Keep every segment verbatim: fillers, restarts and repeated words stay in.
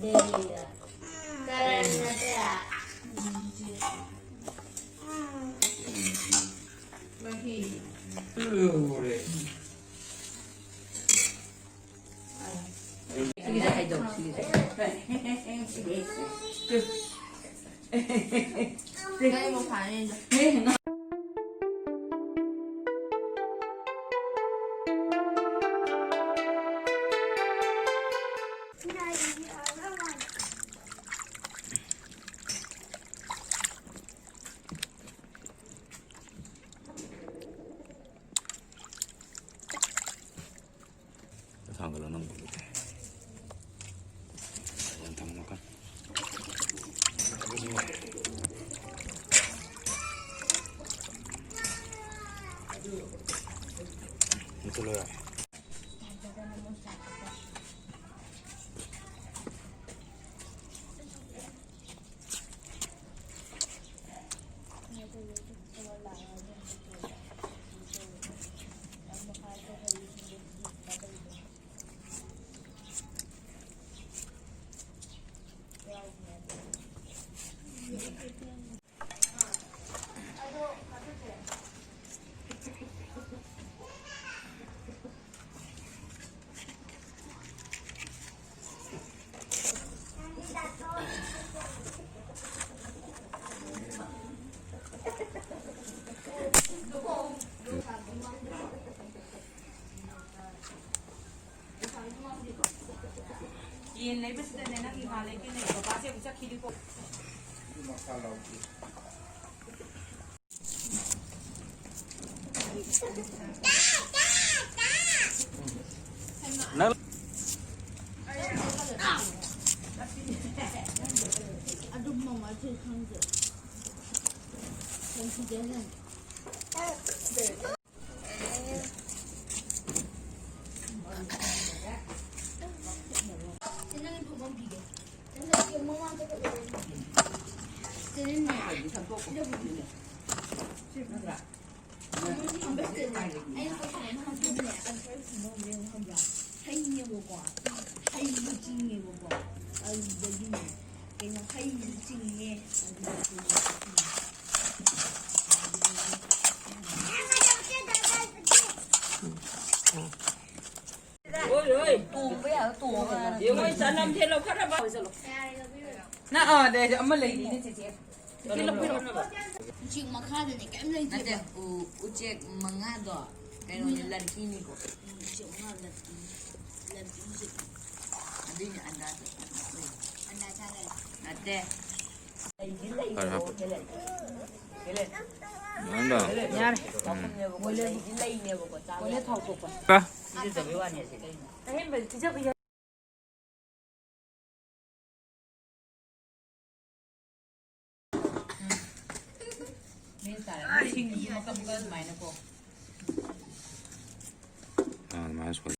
ꯀꯔꯟ ꯅꯠꯇꯦ꯫ ꯃꯍꯤ꯫ ꯂꯣꯏꯔꯦ꯫ ꯁꯤꯒꯤꯁꯦ ꯍꯥꯏꯗꯧ, ꯁꯤꯒꯤꯁꯦ꯫ ꯅꯪ ꯑꯃꯨꯛ ꯐꯥꯅꯤꯗ꯫ ꯊꯥꯡꯒꯠꯂꯣ ꯅꯪ꯫ ꯌꯥꯝ ꯊꯝꯃꯣ ꯀꯟ꯫ ꯃꯨꯊꯠꯂꯣ ꯌꯥꯔꯦ꯫ ꯌꯦꯟ ꯂꯩꯕꯁꯤꯗꯅꯦ, ꯅꯪꯒꯤ ꯉꯥ ꯂꯩꯒꯦ ꯂꯩ, ꯕꯕꯥꯁꯦ ꯑꯃꯨꯛ ꯆꯠꯈꯤꯅꯤꯀꯣ꯫ ꯅꯪ ꯑꯗꯨꯝ ꯃꯃꯥꯁꯨ ꯈꯪꯗꯦ꯫ ꯀꯟꯐ꯭ꯌꯨꯖꯟ ꯌꯥꯝ ꯍꯩꯅꯦꯕꯀꯣ, ꯍꯩꯁꯨ ꯆꯤꯡꯉꯦꯕꯀꯣ, ꯀꯩꯅꯣ ꯍꯩ ꯆꯤꯡꯉꯦ꯫ ꯇꯣꯡꯕ ꯌꯥꯕ ꯇꯣꯡꯉꯒ ꯌꯦꯡꯉꯣ, ꯆꯅꯝꯁꯦ ꯂꯧꯈꯠꯅꯕ꯫ ꯅꯪ, ꯑꯥ, ꯑꯗꯩ ꯑꯃ ꯂꯩꯔꯤꯅꯦ, ꯆꯦꯆꯦ꯫ ꯆꯦꯆꯦ, ꯂꯧꯕꯤꯔꯣ꯫ ꯎꯆꯦꯛ ꯃꯈꯥꯗꯅꯦ, ꯀꯩꯝ ꯂꯩꯇꯦꯕ꯫ ꯅꯠꯇꯦ, ꯎ-, ꯎꯆꯦꯛ ꯃꯉꯥꯗꯣ ꯀꯩꯅꯣꯅꯤ, ꯂꯟꯀꯤꯅꯤꯀꯣ꯫ ꯎꯝ, ꯎꯆꯦꯛ ꯃꯉꯥ ꯂꯟꯀꯤ꯫ ꯂꯟꯀꯤ ꯎꯆꯦꯛ꯫ ꯑꯗꯨꯏꯅꯦ ꯑꯟꯗꯥꯗꯣ꯫ ꯑꯟꯗꯥ ꯆꯥꯔꯦ꯫ ꯅꯠꯇꯦ꯫ ꯂꯩꯗꯤ ꯂꯩꯅꯦꯕꯀꯣ꯫ ꯌꯥꯔꯦ꯫ ꯎꯝ꯫ ꯂꯩꯗꯤ ꯂꯩꯅꯦꯕꯀꯣ, ꯆꯥꯕ ꯌꯥꯗꯕ꯫ ꯊꯥꯎ ꯊꯣꯛꯄ꯫ ꯄꯤꯖꯗꯕꯩ ꯋꯥꯅꯤ ꯑꯁꯤ꯫ ꯑꯍꯦꯟꯕꯗꯤ ꯄꯤꯖꯕ ꯌꯥꯏ꯫ ꯃꯤꯅ ꯆꯥꯔꯒ ꯁꯤꯡꯁꯨ ꯃꯀꯛ ꯃꯀꯛ ꯑꯗꯨꯃꯥꯏꯅꯀꯣ꯫ ꯑꯥ, ꯑꯗꯨꯃꯥꯏꯅ ꯁꯣꯏ꯫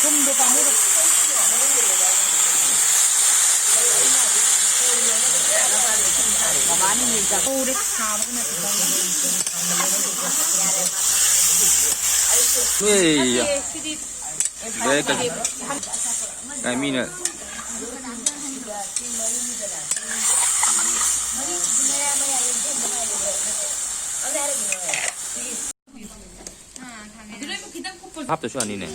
ꯊꯨꯝꯗꯣ ꯄꯥꯝꯃꯨꯕ꯫ ꯃꯃꯥꯅ ꯌꯦꯟ ꯆꯥꯛꯀꯧꯔꯦ꯫ ꯁꯥꯕꯒ ꯅꯠꯇꯦ꯫ ꯅꯣꯏ ꯅꯠꯇꯦ, ꯁꯤꯗꯤ ꯂꯣꯏꯔꯦ ꯀꯩꯅꯣ꯫ ꯀꯥꯏ ꯃꯤꯅ ꯍꯥꯞꯇꯁꯨ ꯌꯥꯅꯤꯅꯦ꯫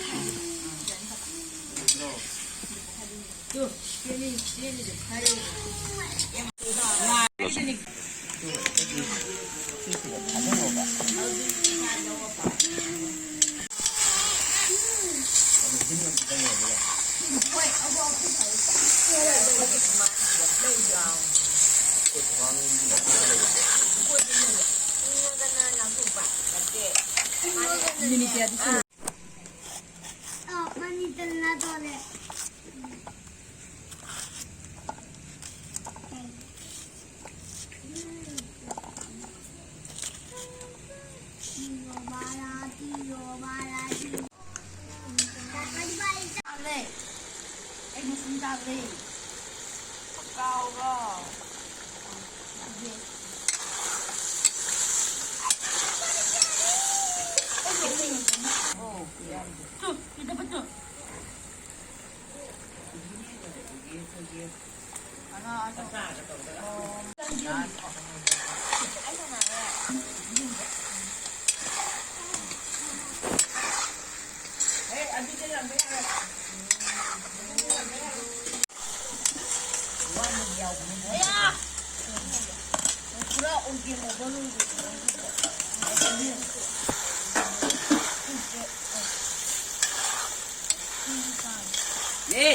ꯑꯦ,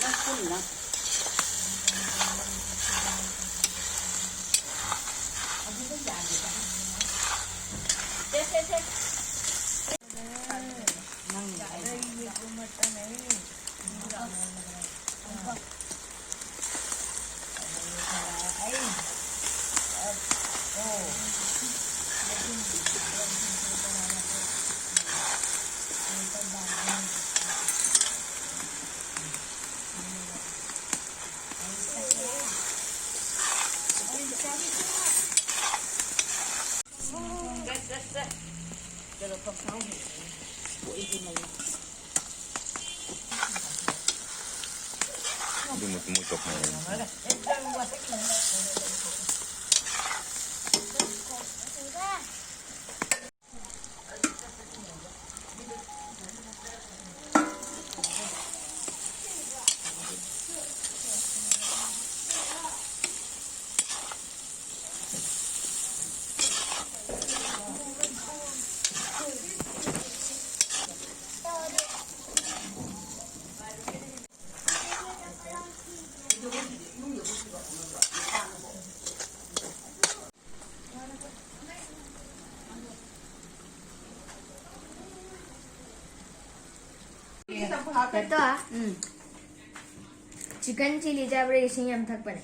ꯅꯪ ꯀꯨꯟ ꯅꯪ꯫ ꯁꯦ, ꯁꯦ, ꯁꯦ꯫ ꯑꯗꯨ ꯃꯇꯨꯝ ꯑꯣꯏ ꯇꯧꯈꯥꯏꯔꯦ꯫ ꯅꯠꯇꯣ, ꯎꯝ꯫ ꯆꯤꯀꯟ ꯆꯤꯂꯤ ꯆꯥꯕꯗ ꯏꯁꯤꯡ ꯌꯥꯝ ꯊꯛꯄꯅꯦ꯫